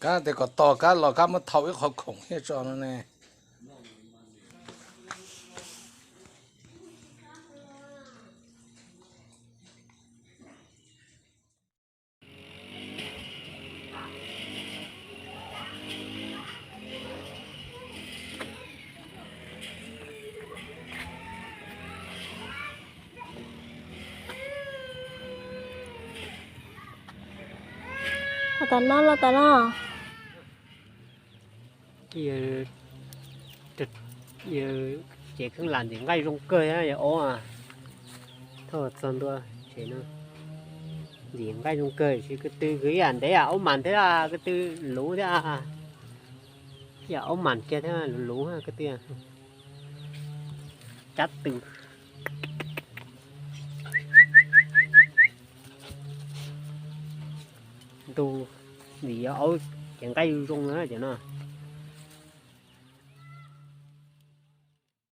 Kab tias kom tos kab los kab muab thau ib qho khoom thiab tso no ne. Los tas no, los tas no. Yawg tsev kheeb lam ntxim nqaij zoo kawg thiab yawg ob. Thauj txog ntua tsev no ntxim nqaij zoo kawg, tab sis ko tw kwv yam ntev yam aub mas thiab, ko tw luv thiab, yam aub mas kiag thiab luv luv ko tw. Cab tw ntu ntxim yog aub ces nqaij zoo zoo na cov no.